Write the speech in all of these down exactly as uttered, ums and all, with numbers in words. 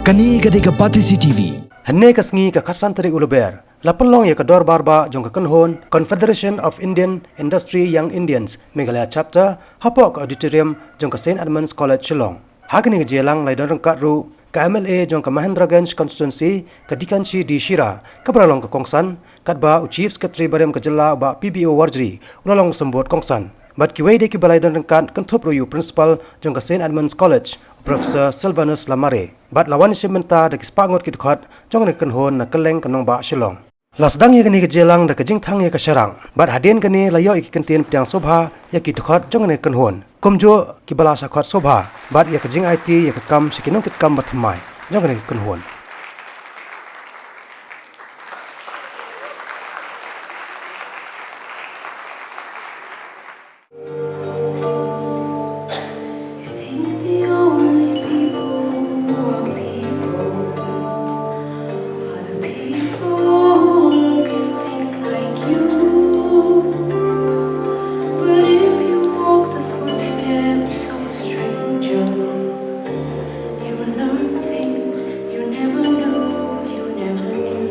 Kane ka dei ka Batesi T V. Hynne ka sngi ka khatsan tarik u Lber, la pynlong ïa ka dorbar bah jong ka kynhun Confederation of Indian Industry Young Indians Meghalaya Chapter hapoh ka auditorium jong ka Saint Edmund's College Shillong. Ha kane ka jingïalang la ïadon ryngkat ruh ka M L A jong ka Mahendraganj Constituency, ka Dikhanshi D Shira, kaba la long ka kongsan, katba u Chief Secretary barim ka jylla u Bah P B O Warjri u la long u symbud kongsan. Bad kiwei de kiba la ïadon ryngkat kynthup ruh ïa u Principal jong ka Saint Edmund's College, u Professor Sylvanus Lamare. Bad la wan shim bynta da ki spah ngut ki dkhot jong kane ka kynhun na kylleng ka nongbah Shillong. La sdang ïa kane ka jingïalang da ka jingthang ïa ka sharak. Bad hadien kane la ïoh ïa ki kyntien pdiang sngewbha ïa ki dkhot jong kane ka kynhun, kumjuh kiba la shah khot sngewbha bad ïa ka jingaiti ïa ka kam sha ki nongkitkam bathymmai jong kane ka kynhun. You think the only people who are people are the people who look and think like you. But if you walk the footsteps of a stranger, you learn things you never knew, you never knew.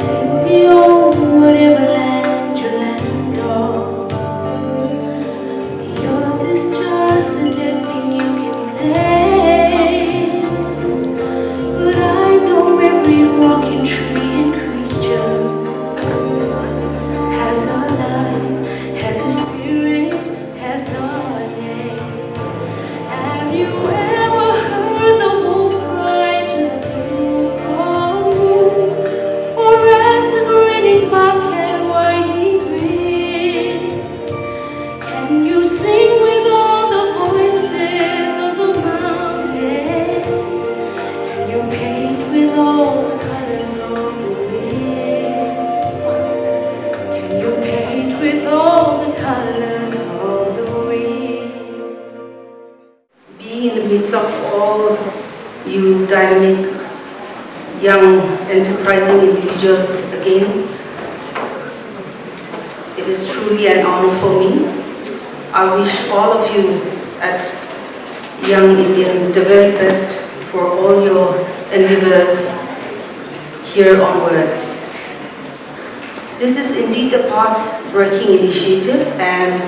Think the old, whatever land you land on, the earth is just a dead thing you can claim. But I know every rock and tree and creature has a life, has a spirit, has a name. Have you ever heard the wolf cry to the blue corn moon? Or ask the grinning bucket why he grins? Can you sing with all the voices of the mountains? Can you paint with all the colors of the wind? Can you paint with all the colors of the wind? Being in the midst of all you dynamic, young, enterprising individuals again, it is truly an honor for me. I wish all of you at Young Indians the very best for all your endeavors here onwards. This is indeed a path-breaking initiative, and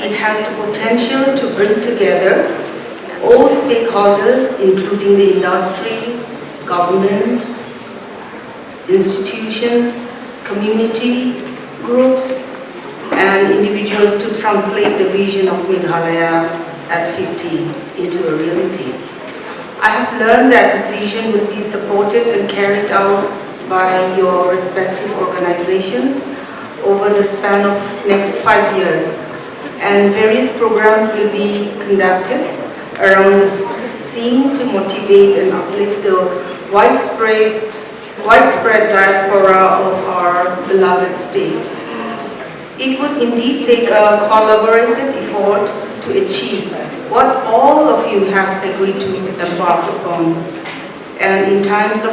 it has the potential to bring together all stakeholders, including the industry, government, institutions, community groups, and individuals to translate the vision of Meghalaya at fifty into a reality. I have learned that this vision will be supported and carried out by your respective organizations over the span of next five years, and various programs will be conducted around this theme to motivate and uplift the widespread, widespread diaspora of our beloved state. It would indeed take a collaborated effort to achieve what all of you have agreed to embark upon. And in times of,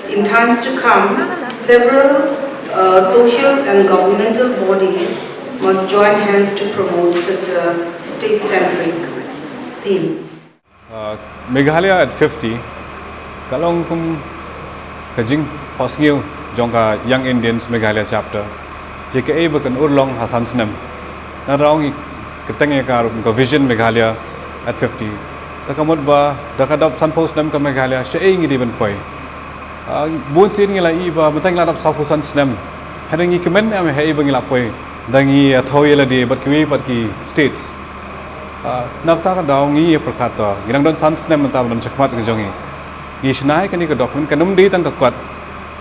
in times to come, several, uh, social and governmental bodies must join hands to promote such a state-centric theme. Uh, Meghalaya at fifty, ka long kum ka jingphohsniew jong ka Young Indians Meghalaya Chapter. Ïa kaei ba kan urlong ha san snem. Nalor ngi kyrteng ïa ka ruh kum ka Vision Meghalaya at fifty. Ta ka mut ba da ka dap sanphew snem ka Meghalaya, shaei ngi dei ban poi. Ah, bun sien ngi la ïohi ba mynta ngi la dap sawphew san snem. Hynrei ngi kmen em haei ba ngi la poi. Da ngi ïathuh ïa lade bad kiwei pat ki states. Ah, na kata ka daw ngi ïa pyrkhat to. Ngi dang don san snem mynta ba don shakhmat ka jong ngi. Ngi shna ïa kane ka document, kan ym dei tang ka kot.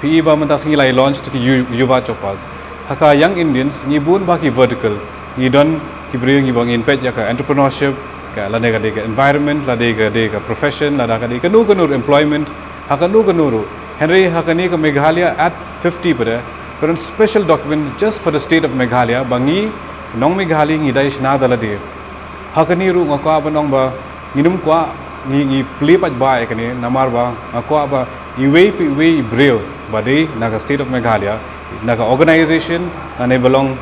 Phi i ba mynta sngi la ïa launch to ki Yu-, Yuva Chopaz. Ha ka Young Indians ngi bun bha ki vertical. Ngi don ki briew ngi ba ngin peit ïa ka entrepreneurship, ka lane ka dei ka environment, lane ka dei ka profession, lane ka dei kano kano ruh employment, ha kano kano ruh. Hynrei ha kane ka Meghalaya at fifty pat, ka don special document just for the state of Meghalaya, ba ngi nong Meghalaya ngi dei shna da lade. Ha kane ruh nga kwah ban ong ba ngin ym kwah ngi, ngi plie paidbah ïa kane, namar ba nga kwah ba iwei pa iwei i briew ba dei na ka state of Meghalaya, na ka organization, lane ba long,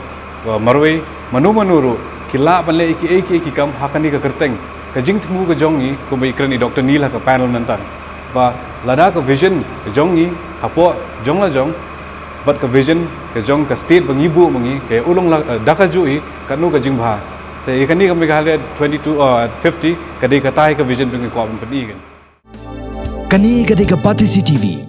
uh, marwei, mano mano ruh, ki lah ban leh ïa kiei kiei ki kam ha kane ka kyrteng Ka jingthmu ka jong ngi, kumba i kren i Doctor Neil ha ka panel mynta, ba lada ka vision ka jong ngi hapoh jong la jong, bad ka vision ka jong ka state ba ngi buh ma ngi ka ïa u long la, eh, da ka juh hi, katno ka jingbha. Te ïa kane ka mih ka haleh twenty-two, uh, fifty, ka dei katai ka vision ba ngi kwah ban pyni kan. Kane ka dei ka Batesi T V,